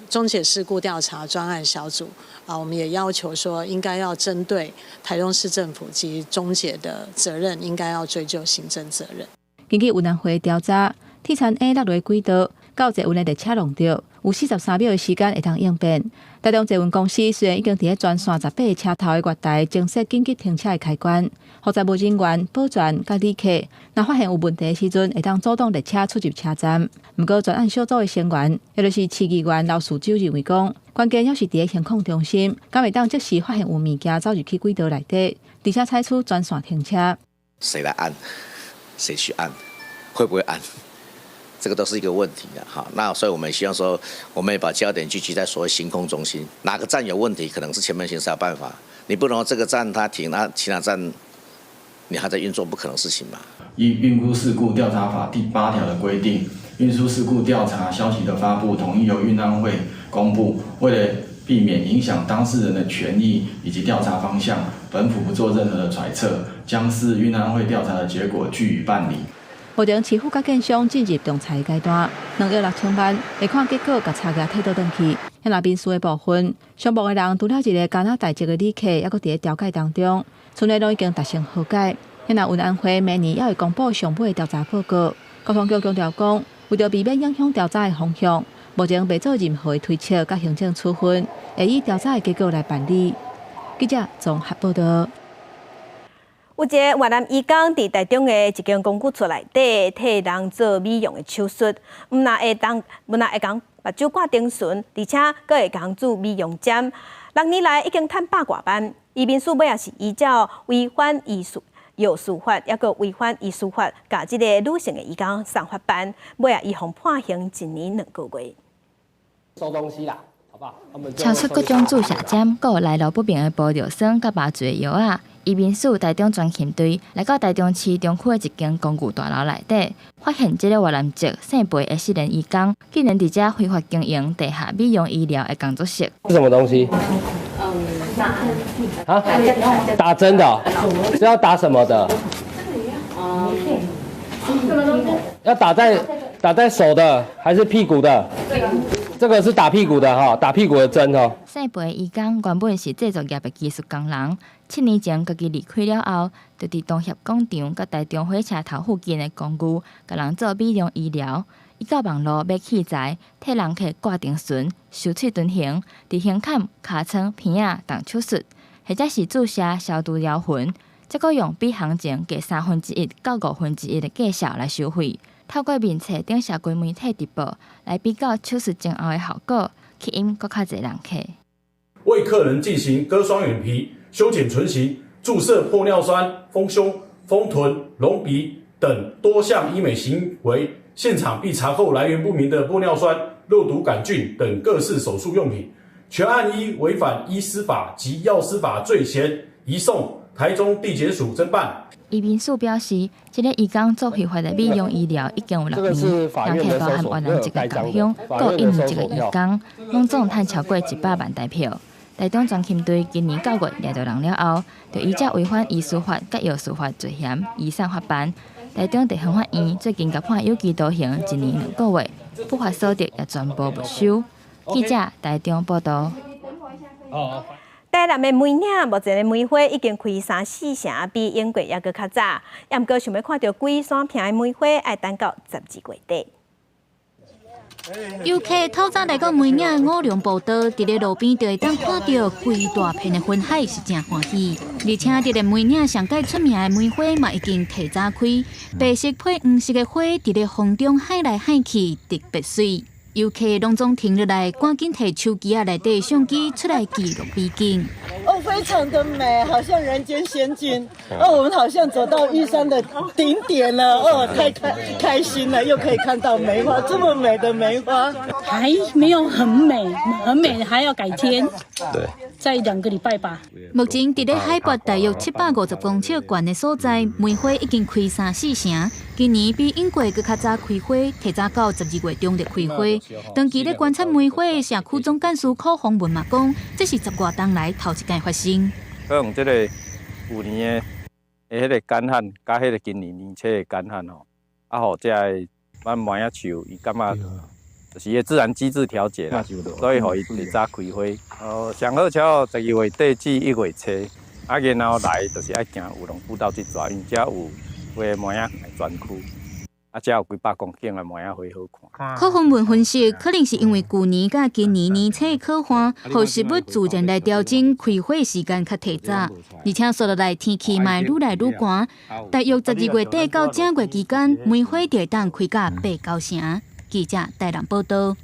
中捷事故調查專案小組啊，我們也要求說，應該要針對台中市政府及中捷的責任，應該要追究行政責任。根據運安會調查，鐵田坑落落軌道，到捷運的列車弄著，有43秒的時間會當應變。台中捷運公司雖然已經佇咧全線18個車頭的月台增設緊急停車的開關，予站務人員、保全佮旅客，若發現有問題的時陣，會當阻擋列車出入車站。毋過專案小組的成員，也就是市議員劉樹洲認為講，關鍵猶是佇咧行控中心，敢會當即時發現有物件走入去軌道內底，而且採取專線停車。誰來按？誰去按？會不會按？這個都是一個問題啊！好，那所以我們希望說，我們也把焦點聚集在所謂行控中心，哪個站有問題，可能是前面先才有辦法。你不能這個站它停，那其他站你還在運作，不可能事情嘛。依運輸事故調查法第8條的規定，運輸事故調查消息的發布，統一由運安會公布。為了避免影響當事人的權益以及調查方向，本府不做任何的揣測，將視運安會調查的結果據以辦理。目前市府佮建商進入仲裁階段，2億6千萬會看結果，共差額退倒轉去。若民事的部分，傷亡的人除了一个加拿大籍的旅客，猶閣佇咧調解當中，賰的攏已經達成和解。若運安會明年猶會公布上尾的調查報告。交通局強調講，為著避免影響調查的方向，目前袂做任何的推測佮行政處分，會以調查的結果來辦理。記者綜合報導。有一个越南移工佇台中的一間公寓厝內底替人做美容的手術，毋但會當，毋但會共目睭掛頂唇，而且閣會共注美容針。6年來已經賺百外萬。移民署尾仔是依照違反醫術藥師法，抑閣違反醫師法，共這个女性的移工送法辦，尾仔伊予判刑1年2個月。收東西啦。超出各種注射針，閣有來路不明的玻尿酸佮麻醉藥仔。移民署台中專勤隊來到台中市中區的一間公寓大樓內底，發現這个越南籍姓裴的失聯移工，竟然佇遮非法經營地下美容醫療的工作室。是什麼東西？啊？打針的？是要打什麼的？要打在手的還是屁股的？這個是打屁股的哈，打屁股的針哦。姓裴移工原本是製造業的技術工人，7年前家己離開了後，就佇東協廣場佮台中火車頭附近的公寓，共人做美容醫療。伊到網路買器材，替人客掛頂唇、修喙唇形，佇胸坎、尻川、鼻仔動手術，或者是注射消毒療痕。才閣用比行情低1/3到1/5的價數來收費。透過面冊等社群媒體直播來比較手術前後的效果，吸引閣較濟人客。為客人進行割雙眼皮、修剪唇形、注射玻尿酸、豐胸、豐臀、隆鼻等多項醫美行為，現場必查獲來源不明的玻尿酸、肉毒桿菌等各式手術用品，全案依違反醫師法及藥師法罪嫌，移送台中地檢署偵辦。移民署表示，這个移工做非法的美容醫療已經有6年，人客包含越南一个共鄉，閣印尼一个移工，攏總趁超過100萬台票。台中專勤隊今年9月掠著人了後，就依照違反醫師法佮藥師法罪嫌移送法辦。台中地方法院最近共判有期徒刑1年2個月，不法所得也全部沒收。記者台中報道。台南的梅嶺目前的梅花已經開三四成，比永過猶閣較早。也毋過想欲看著規山坪的梅花，愛等到12月底。遊客透早來到梅嶺五龍步道，佇咧路邊就會當看著規大片的雲海，是誠歡喜。而且佇咧梅嶺上蓋出名的梅花嘛已經提早開，白色配黃色的花，佇咧風中海來海去，特別媠。遊客攏總停落來，趕緊提手機仔內底相機出來記錄美景。哦，非常的美，好像人間仙境。哦，我們好像走到玉山的頂點了。哦，太開心了，又可以看到梅花，這麼美的梅花。還沒有很美，很美，還要改天。對，再2個禮拜吧。目前佇咧海拔大約750公尺懸的所在，梅花已經開三四成。今年比往過閣較早開花，提早到12月中就開花。長期咧觀察梅花的社區總幹事柯宏文嘛講，這是十外冬來頭一擺發生。可能這个舊年的彼个乾旱，佮彼个今年年初的乾旱吼，啊，予這个咱梅仔樹伊感覺就是伊的自然機制調節啦，所以予伊提早開花。哦，上好超12月底至1月初，啊，然後來就是愛行五龍步道這逝，因為遮有花梅仔專區。啊，遮有幾百公頃的梅仔花好看。柯宏文分析，可能是因為舊年佮今年年初洘旱，予植物自然來調整開花時間較提早，而且紲落來天氣嘛愈來愈寒，大約12月底到正月期間，梅花就會當開到八九成。記者台南報道。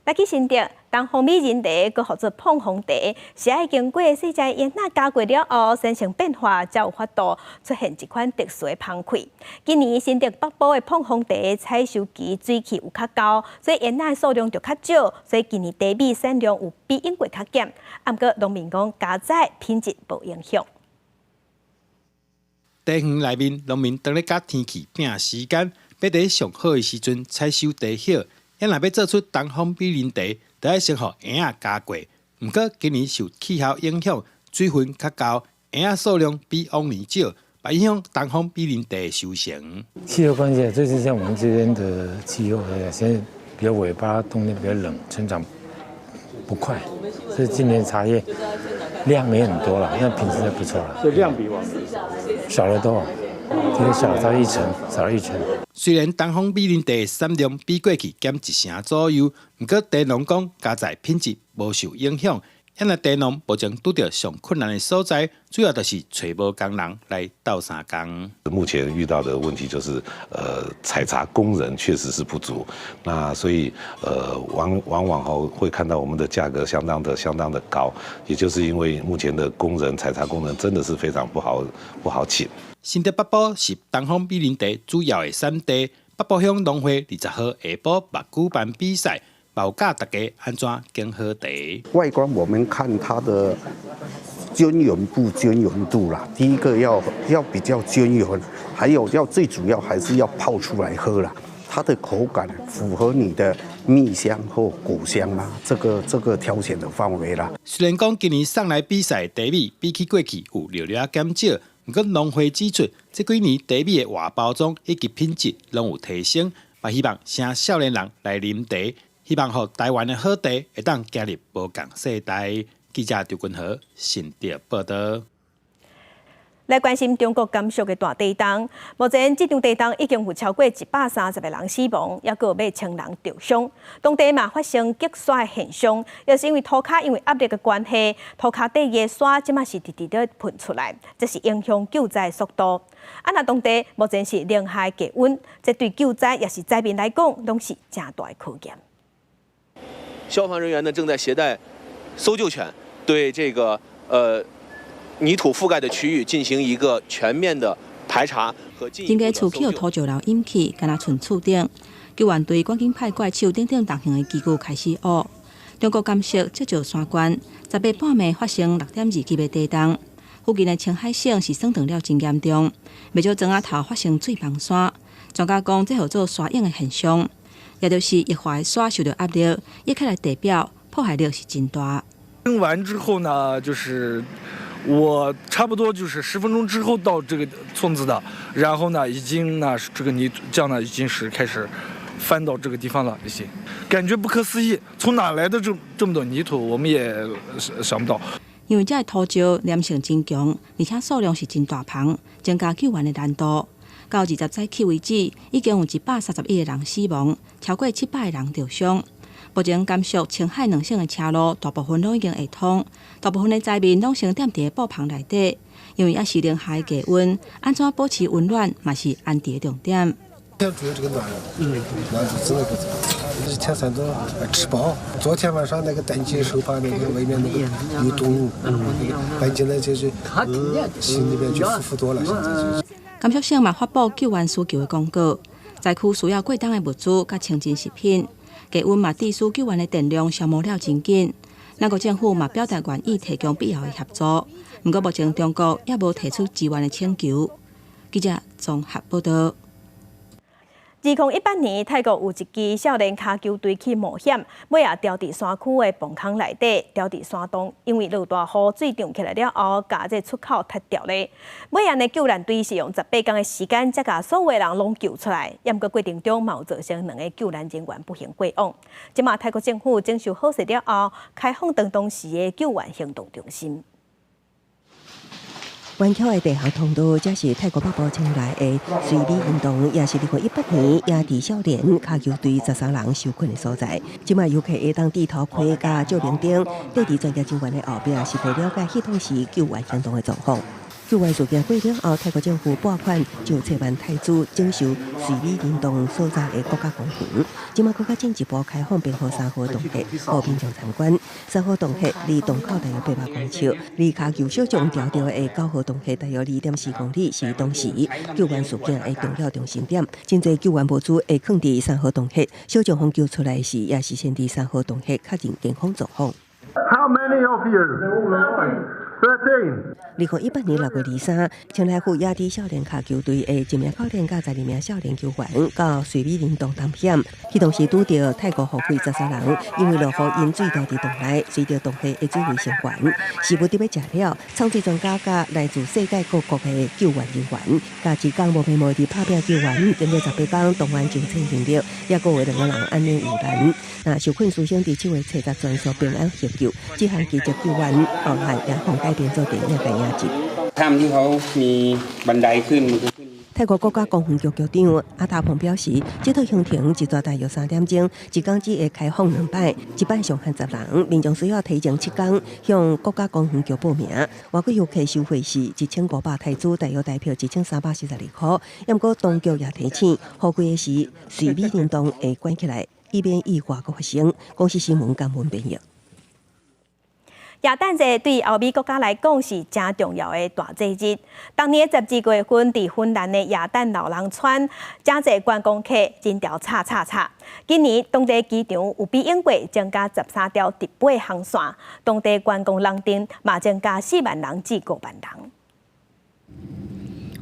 來去新竹，東方美人茶，閣號做膨風茶，是愛經過細隻煙仔加過了後，產生變化，才有法度出現這款特殊的香氣。今年新竹北部的膨風茶採收期水氣有較高，所以煙仔的數量就較少，所以今年茶米產量有比往過較減。啊，毋過農民講加載品質無影響。茶園內面，農民當咧佮天氣拼時間，欲佇上好的時陣採收茶葉。咱若欲做出東方美人茶，就愛先予嬰仔加過。毋過今年受氣候影響，水分較高，嬰仔數量比往年少，嘛影響東方美人茶的收成。氣候關係，就是像我們這邊的氣候，現在比較尾巴，冬天比較冷，成長不快，所以今年茶葉量沒很多了，但品質還不錯啦。所以量比往年少了多少？這個少了一成，少了一成。雖然東方美人茶的產量比過去減一成左右，毋過茶農講加載品質無受影響。遐若茶農目前拄著上困難的所在，主要就是揣無工人來鬥相共。目前遇到的問題就是，採茶工人確實是不足，那所以，往往吼會看到我們的價格相當的高，也就是因為目前的工人採茶工人真的是非常不好請。新竹北埔是東方美人茶主要的產地，北埔鄉農會20號下晡嘛舉辦比賽，嘛有教大家按怎揀好茶。外觀我們看它的均勻不均勻度啦，第一個要比較均勻，還有要最主要還是要泡出來喝啦，它的口感符合你的蜜香或果香嗎？這個挑選的範圍啦。雖然講今年送來比賽的茶米比起過去有略略減少，毋過農會指出，這幾年茶米的外包裝以及品質攏有提升，嘛希望請少年人來啉茶，希望予台灣的好茶會當行入無仝世代。記者張君和新竹報道。來關心中國甘肅的大地震，目前這場地震已經有超過130個人死亡，抑閣有欲千人著傷。當地嘛發生擊沙的現象，也是因為塗跤因為壓力的關係，塗跤底的沙這馬是直直咧噴出來，這是影響救災速度。啊，若當地目前是零下低溫，這對救災抑是災民來講，攏是誠大的考驗。消防人員呢正在攜帶搜救犬，對這個泥土覆蓋的區域進行一個全面的排查和進一步的搜救。土石流引起，敢若賰厝頂，救援隊趕緊派怪手等等重型的機具開始挖。中國甘肅這座山關，10日半暝發生6.2級的地動，附近的青海省是損斷了真嚴重，袂少莊仔頭發生水崩山。專家講，這號做沙湧的現象，也就是液化的沙受著壓力，溢起來地表，破壞力是真大。聽完之後呢，就是我差不多就是10分鐘之後到這個村子的，然後呢，已經呢這個泥漿呢已經是開始翻到這個地方了，已經感覺不可思議，從哪來的這麼多泥土，我們也想不到。因為這个土石黏性真強，而且數量是真大捧，增加救援的難度。到20早起為止，已經有131個人死亡，超過700個人著傷。目前甘肅、青海兩省的車路大部分攏已經會通，大部分的災民攏先踮佇布棚內底，因為猶是零下的低溫，按怎保持溫暖嘛是安置的重點。主要這個暖，暖真的不錯。一天三頓吃飽。昨天晚上那個擔心受怕那個外面那個有動物，搬進來就是心裡面就舒服多了。現在就是。甘肅省嘛發布救援需求的公告，災區需要過冬的物資佮清真食品。低溫嘛，致使救援的電量消耗了真緊。咱國政府嘛表達願意提供必要的協助，毋過目前中國猶無提出支援的請求。記者綜合報導。2018年，泰國有一支少年跤球隊去冒險，尾仔牢佇山區的墓坑內底，牢佇山洞，因為落大雨，水漲起來了後，共這出口塞牢咧。尾仔呢，救難隊是用18工的時間，才共所有人攏救出來。毋過過程中嘛有造成兩个救難人員不幸過往。這馬泰國政府整修好勢了後，開放當當時的救援行動中心。彎曲的地下通道，這是泰國北部清萊的瑞美岩洞，也是2018年亞迪少年跤球隊13人受困的所在。這馬遊客會當戴頭盔佮照明燈，綴佇專業人員的後壁，是為了解彼當時救援行動的狀況。救援事件過了後，泰國政府撥款上千萬泰銖整修瑞美岩洞所在的國家公園。這馬閣較進一步開放編號3號洞穴，予民眾參觀。3號洞穴離洞口大約800公尺，離跤球小將牢著的9號洞穴大約2.4公里，是當時救援事件的重要中心點。真濟救援物資會囥佇三號洞穴，小將予救出來時，也是先佇三號洞穴確認健康狀況。 How many of you? 13. 2018年6月23，清萊府雅迪少年跤球隊的一名教練佮12名少年球員到瑞美岩洞探險，彼當時拄著泰國雨季13人，因為落雨淹水牢佇洞內，隨著洞穴的水位升懸，食物得欲食了，藏水專家佮來自世界各國的救援人員，共一工無平無佇拍拼救援，經過18工動員上千人力，猶閣有兩个人安眠有難。那受困師生佇7月70全數平安獲救，這項奇蹟救援後來也予改編做電影佮影集。ถ้ำที่เขามีบันไดขึ้น 泰國國家公園局局長阿達鵬表示，這套行程一逝大約3點鐘，一工只會開放兩擺，一擺上限10人，民眾需要提前7工向國家公園局報名。外國遊客收費是1500泰銖，大約台幣1342箍。毋過當局也提醒，雨季的時，瑞美岩洞會關起來，以免意外閣發生。公視新聞江文編譯。耶誕節對歐美國家來講是誠重要的大節日。當年12月份，佇芬蘭的耶誕老人村，誠濟觀光客人潮插插插。今年當地機場有比往過增加13條直飛航線，當地觀光人陣嘛增加4萬人至5萬人。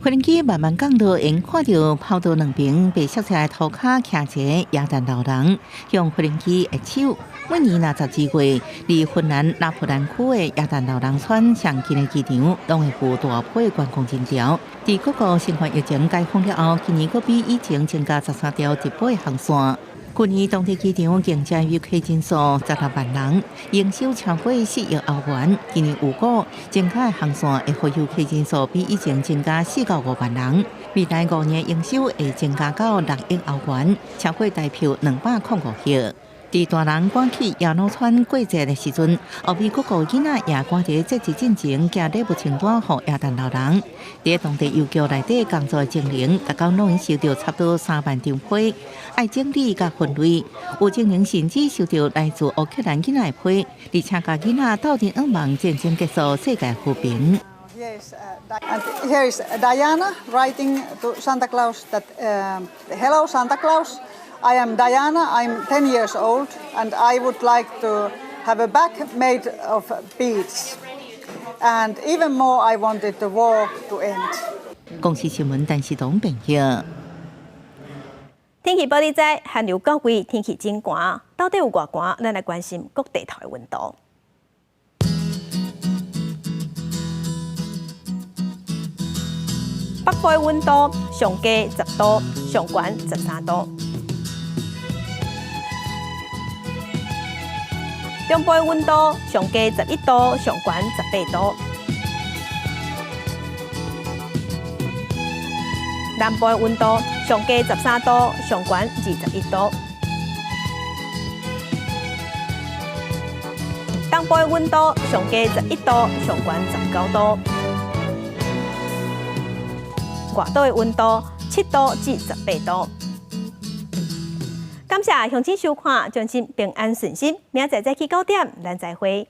飛機慢慢降落，會看著跑道兩邊白雪雪的塗跤，徛一個耶誕老人，向飛機揮手。每年若12月，佇芬蘭拉普蘭區的耶誕老人村上近的機場，攏會有大批觀光人潮。佇各國新冠疫情解封了後，今年閣比以前增加13條直飛航線。去年當地機場迎接遊客人數16萬人，營收超過4億歐元。今年預估增加的航線會予遊客人數比以前增加4到5萬人。未來5年營收會增加到6億歐元，超過台票205億。佇大人趕去耶魯村過節的時陣，後邊各個囡仔也趕佇節日進前寄禮物清單予耶誕老人。佇當地郵局內底工作的精靈，逐工攏會收著差不多3萬張批，愛整理佮分類。有精靈甚至收著來自烏克蘭囡仔的批，而且佮囡仔鬥陣向望戰爭結束，世界和平。 Yes, and here is Diana writing to Santa Claus that, "Hello Santa Claus, I am Diana, I'm 10 years old, and I would like to have a bag made of beads. And even more, I wanted the war to end." 公視新聞陳世東編譯。天氣報你知，寒流到位，天氣真寒，到底有偌寒？咱來關心各地頭的溫度。北部的溫度上低10度，上懸13度。中部的溫度上低11度，上懸18度。南部的溫度上低13度，上懸21度。東部的溫度上低11度，上懸19度。外島的溫度7度至18度。感謝鄉親收看，祝恁平安順心。明仔載早起9點，咱再會。